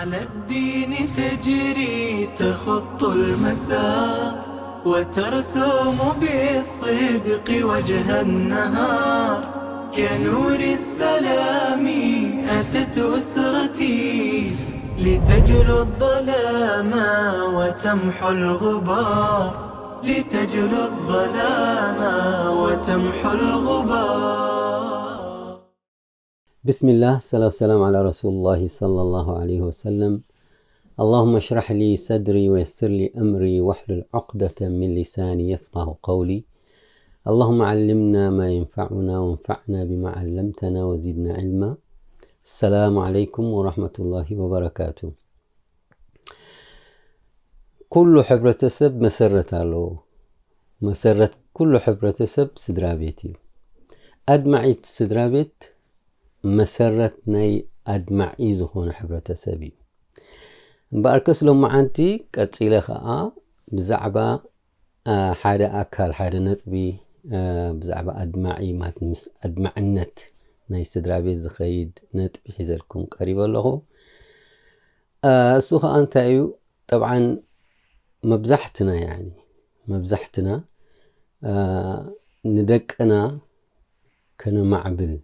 على الدين تجري تخط المسار، وترسم بالصدق وجه النهار. كنور السلام أتت أسرتي، لتجلو الظلام وتمحو الغبار، لتجلو الظلام وتمحو الغبار. بسم الله، الصلاة والسلام على رسول الله صلى الله عليه وسلم. اللهم اشرح لي صدري ويسر لي أمري واحلل عقدة من لساني يفقه قولي. اللهم علمنا ما ينفعنا وانفعنا بما علمتنا وزدنا علما. السلام عليكم ورحمة الله وبركاته. ኩሉ ሕብረተሰብ መሰረት ኣለዎ። መሰረት ኩሉ ሕብረተሰብ ስድራ ቤት እዩ። ኣድማዒት ስድራ ቤት መሰረት ናይ ኣድማዒ ዝኾነ ሕብረተሰብ እዩ። እምበኣርከስ ሎማዓንቲ ቀጺለ ኸኣ ብዛዕባ ሓደ ኣካል፣ ሓደ ነጥቢ፣ ብዛዕባ ኣድማዒ ማለት ምስ ኣድማዕነት ናይ ስድራ ቤት ዝኸይድ ነጥቢ ሒዘልኩም ቀሪበ ኣለኹ። እሱ ኸኣ እንታይ እዩ? ጠብዓን መብዛሕትና ያኒ መብዛሕትና ንደቅና ከነማዕብል፣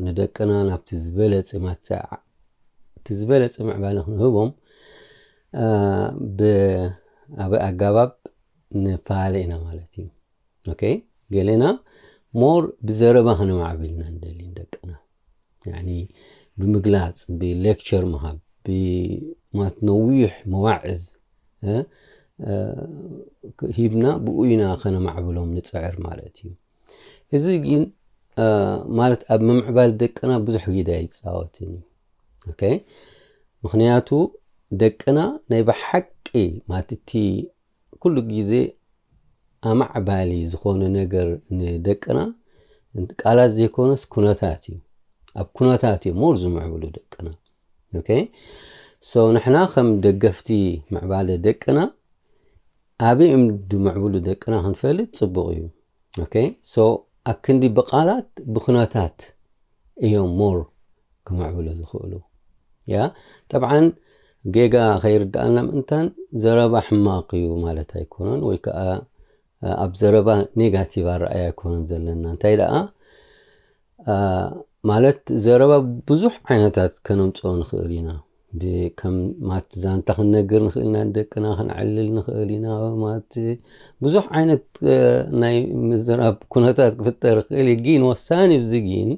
ንደቅና ናብቲ ዝበለጸ ማትሰዕ እቲ ዝበለጸ ምዕባለ ክንህቦም ብኣበይ ኣጋባብ ንፋለ ኢና ማለት እዩ። ኦኬ፣ ገሌና ሞር ብዘረባ ከነማዕብል ኢና ንደሊ ንደቅና። ያኒ ብምግላጽ፣ ብሌክቸር ምሃብ፣ ብማት ነዊሕ መዋዕዝ ሂብና ብኡ ኢና ከነማዕብሎም ንጽዕር ማለት እዩ። እዚ ግን ማለት ኣብ ምምዕባል ደቅና ብዙሕ ግደ ኣይጻወትን እዩ። ኦኬ፣ ምኽንያቱ ደቅና ናይ ብሓቂ ማለት እቲ ኩሉ ግዜ ኣማዕባሊ ዝኾነ ነገር ንደቅና ቃላት ዘይኮነስ ኩነታት እዩ። ኣብ ኩነታት እዮም ሞር ዝምዕብሉ ደቅና። ኦኬ፣ ሶ ንሕና ከም ደገፍቲ ምዕባለ ደቅና ኣበይ እዮም ዝምዕብሉ ደቅና ክንፈልጥ ጽቡቕ እዩ። ኦኬ፣ ሶ ኣክንዲ ብቃላት ብኩነታት እዮም ሞር ክምዕብሉ ዝኽእሉ። ያ ጠብዓን ጌጋ ከይርድኣና ምእንታን ዘረባ ሕማቕ እዩ ማለት ኣይኮነን፣ ወይ ከዓ ኣብ ዘረባ ኔጋቲቭ ኣረኣያ ኣይኮነን ዘለና። እንታይ ደኣ ማለት ዘረባ ብዙሕ ዓይነታት ከነምፅኦ ንኽእል ኢና። ከም ማት ዛንታ ክንነግር ንኽእል ኢና፣ ንደቅና ክንዕልል ንኽእል ኢና። ማት ብዙሕ ዓይነት ናይ ምዝራብ ኩነታት ክፍጠር ይኽእል እዩ። ግን ወሳኒ ብዚ ግን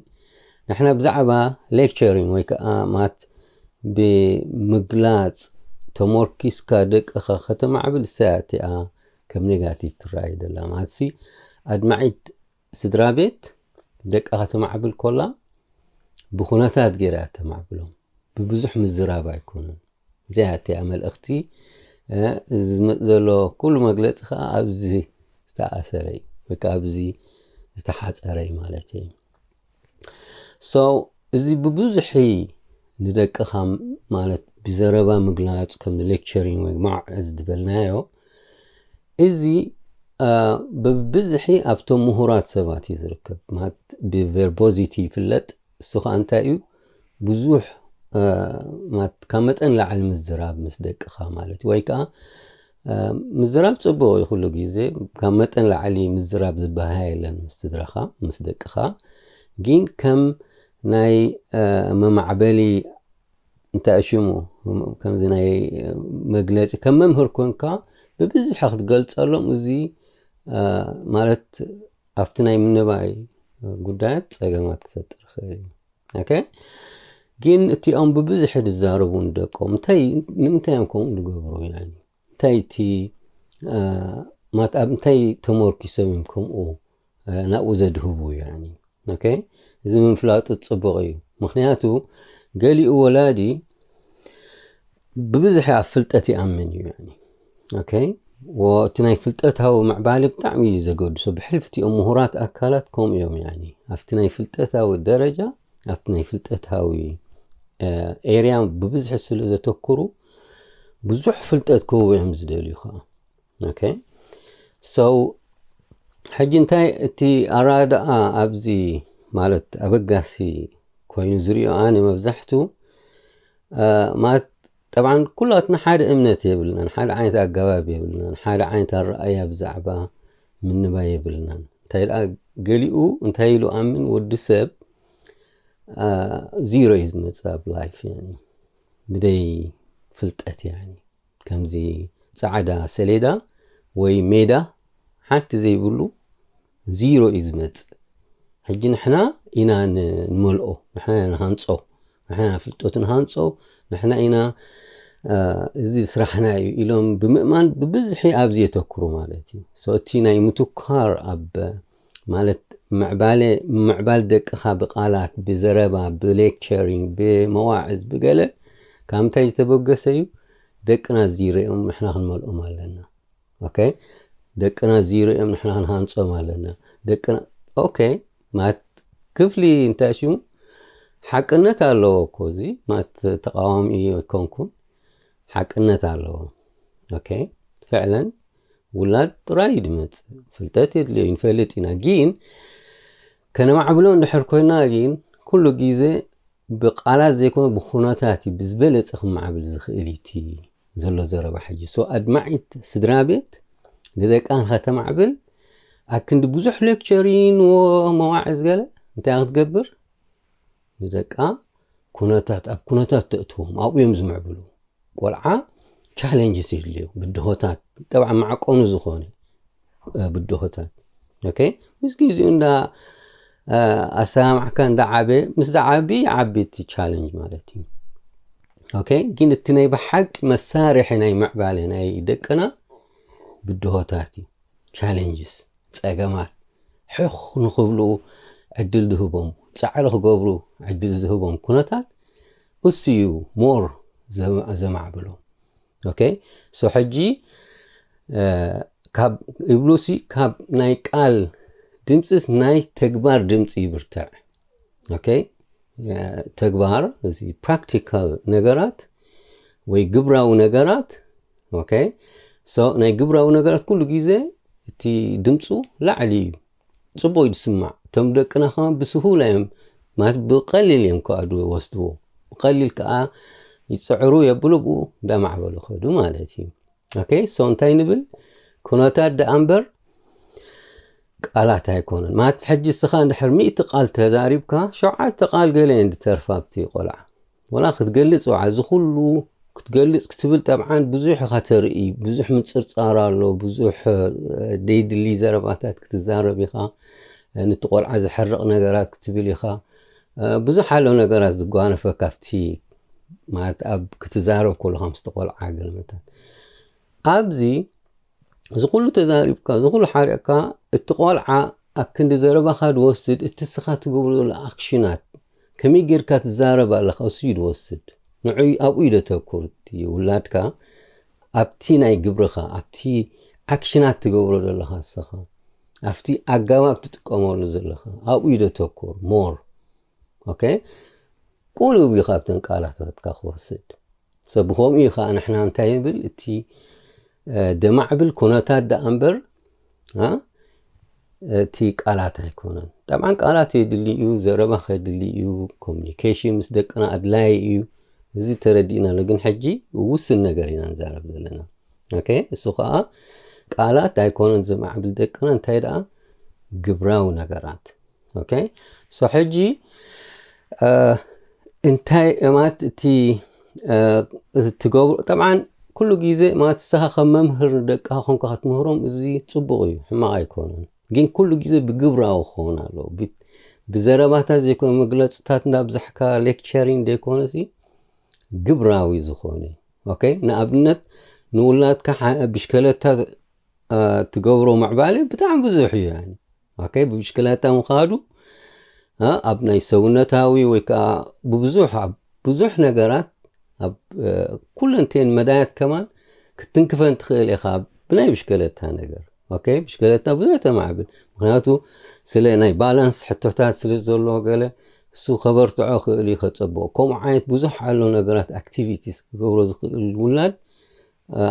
ንሕና ብዛዕባ ሌክቸሪንግ ወይ ከዓ ማት ብምግላፅ ተሞርኪስካ ደቅኻ ከተማዕብል እሳያ እቲኣ ከም ኔጋቲቭ ትረኣይ ዘላ። ማለትሲ ኣድማዒት ስድራ ቤት ደቃ ከተማዕብል ኮላ ብኩነታት ገይራ እያ ተማዕብሎም። ብብዙሕ ምዝራብ ኣይኮነን። እዚኣ እቲኣ መልእኽቲ ዝመፅ ዘሎ ኩሉ መግለፂ ከዓ ኣብዚ ዝተኣሰረ እዩ፣ ወይ ከዓ ኣብዚ ዝተሓፀረ እዩ ማለት እዩ። ሶ እዚ ብብዙሒ ንደቅኻ ማለት ብዘረባ ምግላፅ ከም ሌክቸሪንግ ወይ ማዕዝ ዝበልናዮ እዚ ብብዝሒ ኣብቶም ምሁራት ሰባት እዩ ዝርከብ። ማለት ብቨርቦዚቲ ይፍለጥ። እሱ ከዓ እንታይ እዩ? ብዙሕ ማለት ካብ መጠን ላዕሊ ምዝራብ ምስ ደቅኻ ማለት እዩ። ወይ ከዓ ምዝራብ ፅቡቕ እዩ ኩሉ ግዜ። ካብ መጠን ላዕሊ ምዝራብ ዝበሃ የለን ምስ ስድራኻ፣ ምስ ደቅኻ። ግን ከም ናይ መማዕበሊ እንታይ ሽሙ ከምዚ ናይ መግለፂ ከም መምህር ኮንካ ብብዝሒ ክትገልፀሎም እዚ ማለት ኣብቲ ናይ ምንባይ ጉዳያት ፀገማት ክፈጥር ይኽእል እዩ። ኦኬ፣ ግን እቲኦም ብብዝሒ ዝዛረቡ ንደቆም እንታይ ንምንታይ እዮም ከምኡ ዝገብሩ? ያኒ እንታይ እቲ ማት ኣብ እንታይ ተመርኪሶም እዮም ከምኡ ናብኡ ዘድህቡ? ያኒ ኦኬ፣ እዚ ምፍላጡ ፅቡቕ እዩ። ምክንያቱ ገሊኡ ወላዲ ብብዝሒ ኣብ ፍልጠት ይኣምን እዩ። ያኒ ኦኬ፣ ወ- እቲ ናይ ፍልጠታዊ ምዕባለ ብጣዕሚ እዩ ዘገድሶ። ብሕልፊ እቲኦም ምሁራት ኣካላት ከምኡ እዮም። ያኒ ኣብቲ ናይ ፍልጠታዊ ደረጃ፣ ኣብቲ ናይ ፍልጠታዊ ኤርያ ብብዝሒ ስለ ዘተኩሩ ብዙሕ ፍልጠት ክህቡ እዮም ዝደልዩ ከዓ። ኦኬ፣ ሶ ሕጂ እንታይ እቲ ኣረዳኣ ኣብዚ ማለት ኣበጋሲ ኮይኑ ዝሪኦ ኣነ መብዛሕቱ ማለት ጠብዓን ኩላትና ሓደ እምነት የብልናን፣ ሓደ ዓይነት ኣገባብ የብልናን፣ ሓደ ዓይነት ኣረኣያ ብዛዕባ ምንባይ የብልናን። እንታይ ደኣ ገሊኡ እንታይ ኢሉ ኣምን ወዲ ሰብ ዚሮ እዩ ዝመጽእ ኣብ ላይፍ፣ ብደይ ፍልጠት ከምዚ ጻዕዳ ሰሌዳ ወይ ሜዳ ሓንቲ ዘይብሉ ዚሮ እዩ ዝመጽእ። ሕጂ ንሕና ኢና ንመልኦ፣ ንሕና ኢና ንሃንጾ፣ ንሕና ፍልጠቱ ንሃንጾ፣ ንሕና ኢና እዚ ስራሕና እዩ ኢሎም ብምእማን ብብዝሒ ኣብዚ የተክሩ ማለት እዩ። እቲ ናይ ምትኳር ኣብ ማለት ምዕባለ ምዕባል ደቅኻ ብቃላት ብዘረባ ብሌክቸሪንግ ብመዋዕዝ ብገለ ካብ ምንታይ ዝተበገሰ እዩ? ደቅና ዚሮ እዮም፣ ንሕና ክንመልኦም ኣለና። ኦኬ፣ ደቅና ዚሮ እዮም፣ ንሕና ክንሃንጾም ኣለና። ደቅና ኦኬ፣ ማለት ክፍሊ እንታይ ሽሙ ሓቅነት ኣለዎ እኮ፣ እዚ ማለት ተቃዋሚ ኣይኮንኩን፣ ሓቅነት ኣለዎ። ኦኬ፣ ፍዕለን ውላድ ጥራይ ድመጽእ ፍልጠት የድልዮ ንፈልጥ ኢና፣ ግን ከነማዕብሎ እንድሕር ኮይና ግን ኩሉ ግዜ ብቃላት ዘይኮነ ብኩነታት እዩ ብዝበለጸ ክመዓብል ዝኽእል እዩ እቲ ዘሎ ዘረባ። ሕጂ ሶ ኣድማዒት ስድራ ቤት ንደቃ ንኸተማዕብል ኣክንዲ ብዙሕ ሌክቸሪን መዋዕዝ ገለ እንታይ ክትገብር ንደቃ ኩነታት ኣብ ኩነታት ተእትዎም ኣብኡ እዮም ዝምዕብሉ። ቆልዓ ቻሌንጅስ የድልዮ ብድሆታት ጠብዓ ማዕቀኑ ዝኾነ ብድሆታት ኦኬ ምስ ግዜኡ እንዳ ኣሰማማዕካ እንዳ ዓበ ምስ ዓቢ ዓቢ እቲ ቻሌንጅ ማለት እዩ። ኦኬ ግን እቲ ናይ ብሓቂ መሳርሒ ናይ ምዕባለ ናይ ደቅና ብድሆታት እዩ። ቻሌንጅስ ጸገማት ሕኽ ንኽብሉ ዕድል ዝህቦም ጻዕሪ ክገብሩ ዕድል ዝህቦም ኩነታት እሱ እዩ ሞር ዘማዕብሎ። ኦኬ ሶ ሕጂ ካብ ይብሉሲ ካብ ናይ ቃል ድምፅስ ናይ ተግባር ድምፂ ይብርትዕ። ኦኬ ተግባር እዚ ፕራክቲካል ነገራት ወይ ግብራዊ ነገራት ኦኬ ሶ ናይ ግብራዊ ነገራት ኩሉ ግዜ እቲ ድምፁ ላዕሊ እዩ። ጽቡቕ እዩ ዝስማዕ። እቶም ደቅና ከማ ብስሁላ እዮም ማለት ብቐሊል እዮም ከኣ ዝወስድዎ። ብቐሊል ከኣ ይጽዕሩ የብሉ ብኡ እንዳማዕበሉ ከዱ ማለት እዩ። ኦኬ ሶ እንታይ ንብል ኩነታት ደኣ እምበር ቃላት ኣይኮነን ማለት ሕጂ እስኻ እንድሕር ሚእቲ ቃል ተዛሪብካ ሸውዓተ ቃል ገለ እየን ዝተርፋ ኣብቲ ቆልዓ ወላ ክትገልጽ ወዓ እዚ ኩሉ ክትገልጽ ክትብል ጠብዓን ብዙሕ ኢኻ ተርኢ ብዙሕ ምጽርጻር ኣሎ ብዙሕ ደይድሊ ዘረባታት ክትዛረብ ኢኻ ንቲ ቆልዓ ዝሕርቕ ነገራት ክትብል ኢኻ ብዙሕ ኣሎ ነገራት ዝጓነፈ ካብቲ ማለት ኣብ ክትዛረብ ከለኻ ምስቲ ቆልዓ ገለመታት ኣብዚ እዚ ኩሉ ተዛሪብካ እዚ ኩሉ ሓሪቕካ እቲ ቆልዓ ኣብ ክንዲ ዘረባኻ ዝወስድ እቲ ስኻ ትገብሮ ዘሎ ኣክሽናት ከመይ ጌርካ ትዛረብ ኣለኻ እሱ እዩ ዝወስድ ንዑይ ኣብኡ እዩ ደተኩር እቲ ውላድካ ኣብቲ ናይ ግብርኻ ኣብቲ ኣክሽናት ትገብሮ ዘለኻ ስኻ ኣብቲ ኣጋባብ ትጥቀመሉ ዘለኻ ኣብኡ እዩ ደተኩር ሞር ኦኬ ቁሩብ እዩ ካብተን ቃላታትካ ክወስድ ሰብ ብኸምኡ እዩ ከዓ ንሕና እንታይ ይብል እቲ ደማዕብል ኩነታት ደኣ እምበር እቲ ቃላት ኣይኮነን። ጠብዓን ቃላት የድሊ እዩ፣ ዘረባ ከድሊ እዩ፣ ኮሚኒኬሽን ምስ ደቅና ኣድላይ እዩ። እዚ ተረዲእናሉ፣ ግን ሕጂ ውስን ነገር ኢና ንዛረብ ዘለና። ኦኬ፣ እሱ ከዓ ቃላት ኣይኮነን ዘማዕብል ደቅና፣ እንታይ ደኣ ግብራዊ ነገራት። ኦኬ፣ ሶ ሕጂ እንታይ ማለት እቲ ትገብሮ ጠብዓን ኩሉ ግዜ ማለት ንስኻ ከም መምህር ንደቅኻ ኮንካ ክትምህሮም እዚ ጽቡቕ እዩ፣ ሕማቕ ኣይኮነን። ግን ኩሉ ግዜ ብግብራዊ ክኸውን ኣለዎ። ብዘረባታት ዘይኮነ መግለጽታት እንዳብዛሕካ ሌክቸሪንግ ዘይኮነሲ ግብራዊ ዝኾነ ኦኬ። ንኣብነት ንውላድካ ብሽከለታ ትገብሮ ምዕባለ ብጣዕሚ ብዙሕ እዩ። ኦኬ፣ ብብሽክለታ ምኻዱ ኣብ ናይ ሰውነታዊ ወይ ከዓ ብብዙሕ ኣብ ብዙሕ ነገራት ኣብ ኩለንቴን መዳያት ከማን ክትንክፈን ትኽእል ኢኻ ብናይ ብሽከለታ ነገር። ኦኬ፣ ብሽከለታ ብዙሕ ተማዕብል፣ ምክንያቱ ስለ ናይ ባላንስ ሕቶታት ስለ ዘሎ ገለ እሱ ከበርትዖ ክእል እዩ ከፀብቆ። ከምኡ ዓይነት ብዙሕ ኣሎ ነገራት ኣክቲቪቲስ ክገብሮ ዝኽእል ውላድ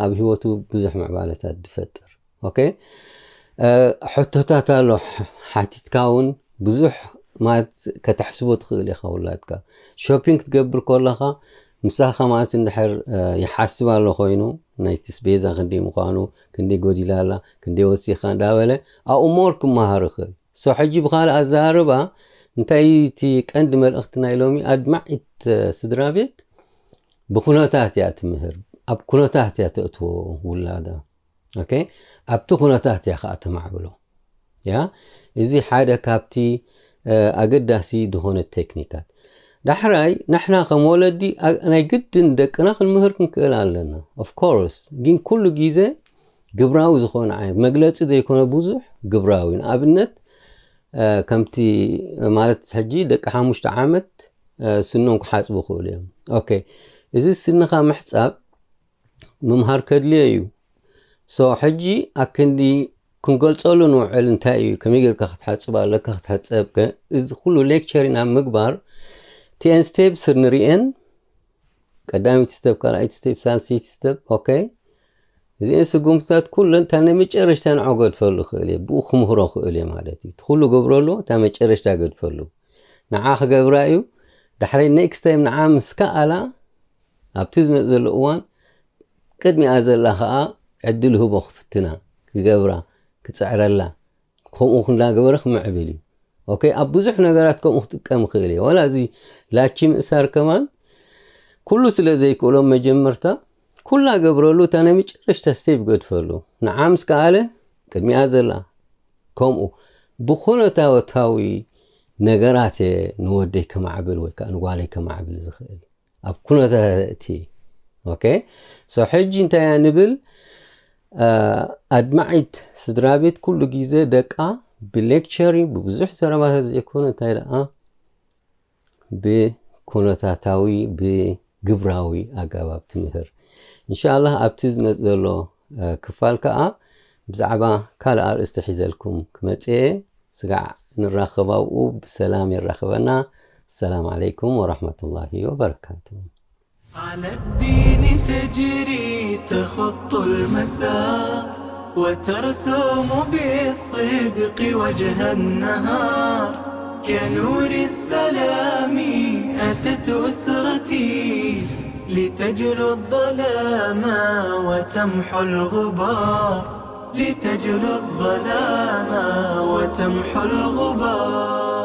ኣብ ህይወቱ ብዙሕ ምዕባለታት ዝፈጥር። ኦኬ፣ ሕቶታት ኣሎ ሓቲትካ እውን ብዙሕ ማለት ከተሕስቦ ትኽእል ኢኻ ውላድካ። ሾፒንግ ክትገብር ከለኻ ምሳኻ ማለት እንድሕር ይሓስብ ኣሎ ኮይኑ፣ ናይትስ ቤዛ ክንደይ ምዃኑ፣ ክንደይ ጎዲላ ኣላ፣ ክንደይ ወሲኻ እንዳበለ ኣብኡ ሞር ክመሃር ይኽእል። ሶ ሕጂ ብኻልእ ኣዘራርባ እንታይ እቲ ቀንዲ መልእኽቲ ናይ ሎሚ ኣድማዒት ስድራ ቤት ብኩነታት እያ ትምህር፣ ኣብ ኩነታት እያ ተእትዎ ውላዳ። ኦኬ፣ ኣብቲ ኩነታት እያ ከዓ ተማዕብሎ። ያ፣ እዚ ሓደ ካብቲ ኣገዳሲ ዝኾነ ቴክኒካት። ዳሕራይ ንሕና ከም ወለዲ ናይ ግድን ደቅና ክንምህር ክንክእል ኣለና። ኦፍኮርስ ግን ኩሉ ግዜ ግብራዊ ዝኾነ ዓይነት መግለፂ ዘይኮነ ብዙሕ ግብራዊ፣ ንኣብነት ከምቲ ማለት ሕጂ ደቂ ሓሙሽተ ዓመት ስኖም ክሓፅቡ ክእሉ እዮም። ኦኬ፣ እዚ ስንኻ ምሕፃብ ምምሃር ከድልዮ እዩ። ሶ ሕጂ ኣክንዲ ክንገልፀሉ ንውዕል እንታይ እዩ፣ ከመይ ጌርካ ክትሓፅብ ኣለካ፣ ክትሕፀብ፣ እዚ ኩሉ ሌክቸሪንግ ኣብ ምግባር ቴን ስቴፕስ ንሪኤን፣ ቀዳመይቲ ስቴፕ፣ ካልኣይቲ ስቴፕ፣ ሳልሰይቲ ስቴፕ። ኦኬ፣ እዚአን ስጉምትታት ኩለን እታ ናይ መጨረሽታ ንዕኡ ገድፈሉ ክእል እየ፣ ብኡ ክምህሮ ክእል እየ ማለት እዩ። እቲ ኩሉ ገብረሉ እታ መጨረሽታ ገድፈሉ ንዓ ክገብራ እዩ። ዳሕረይ ኔክስት ታይም ንዓ ምስ ከኣላ ኣብቲ ዝመፅ ዘሎ እዋን ቅድሚኣ ዘላ ከዓ ዕድል ህቦ ክፍትና፣ ክገብራ፣ ክፅዕረላ፣ ከምኡ እንዳገበረ ክምዕብል እዩ። ኦኬ፣ ኣብ ብዙሕ ነገራት ከምኡ ክጥቀም ይኽእል እየ። ዋላ እዚ ላቺ ምእሳር ከማን ኩሉ ስለ ዘይክእሎም መጀመርታ ኩላ ገብረሉ፣ እታ ናይ መጨረሽታ ስቴፕ ገድፈሉ። ንዓ ምስ ከኣለ ቅድሚኣ ዘላ ከምኡ ብኩነታወታዊ ነገራት እየ ንወደይ ከማዕብል ወይ ከዓ ንጓለይ ከማዕብል ዝኽእል። ኣብ ኩነታት እቲ ኦኬ። ሶ ሕጂ እንታይ እያ ንብል? ኣድማዒት ስድራ ቤት ኩሉ ግዜ ደቃ ብሌክቸሪ ብብዙሕ ዘረባታት ዘይኮነ እንታይ ደኣ ብኩነታታዊ ብግብራዊ ኣገባብ ትምህር። እንሻላህ ኣብቲ ዝመፅ ዘሎ ክፋል ከዓ ብዛዕባ ካልእ ኣርእስቲ ሒዘልኩም ክመፅእ እየ። ስጋዕ ንራኸብ ኣብኡ ብሰላም የራኽበና። السلام عليكم ورحمة الله وبركاته. على الدين تجري تخط المسار وترسم بالصدق وجه النهار كنور السلام أتت أسرتي لتجلو الظلام وتمحو الغبار لتجلو الظلام وتمحو الغبار